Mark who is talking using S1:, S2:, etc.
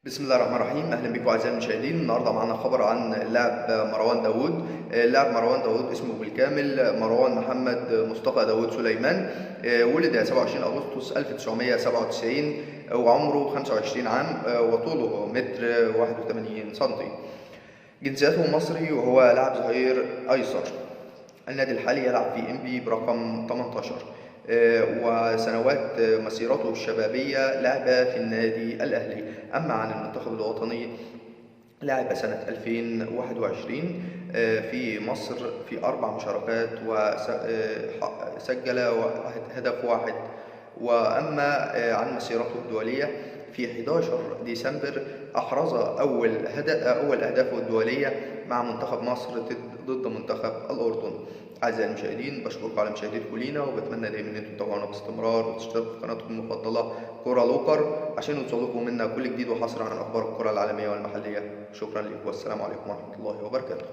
S1: بسم الله الرحمن الرحيم. اهلا بكم اعزائي المشاهدين. النهارده معانا خبر عن اللاعب مروان داوود. اللاعب مروان داوود اسمه بالكامل مروان محمد مصطفى داوود سليمان، ولد 27 اغسطس 1997 وعمره 25 عام وطوله متر 81 سنتي. جنسيته مصري وهو لاعب ظهير ايسر. النادي الحالي يلعب في انبي برقم 18، وسنوات مسيرته الشبابية لعب في النادي الأهلي. أما عن المنتخب الوطني لعب سنة 2021 في مصر في 4 مشاركات وسجل هدف واحد. وأما عن مسيرته الدولية في 11 ديسمبر أحرز أول أهدافه الدولية مع منتخب مصر ضد منتخب الأردن. أعزائي المشاهدين، بشكركم على مشاهدتكم لينا، وبتمنى دايما إن انتم تتابعونا باستمرار وتشتركوا في قناتكم المفضلة كرة لوكر عشان يوصلكم منا كل جديد وحصري عن أخبار الكرة العالمية والمحلية. شكرا لكم والسلام عليكم ورحمة الله وبركاته.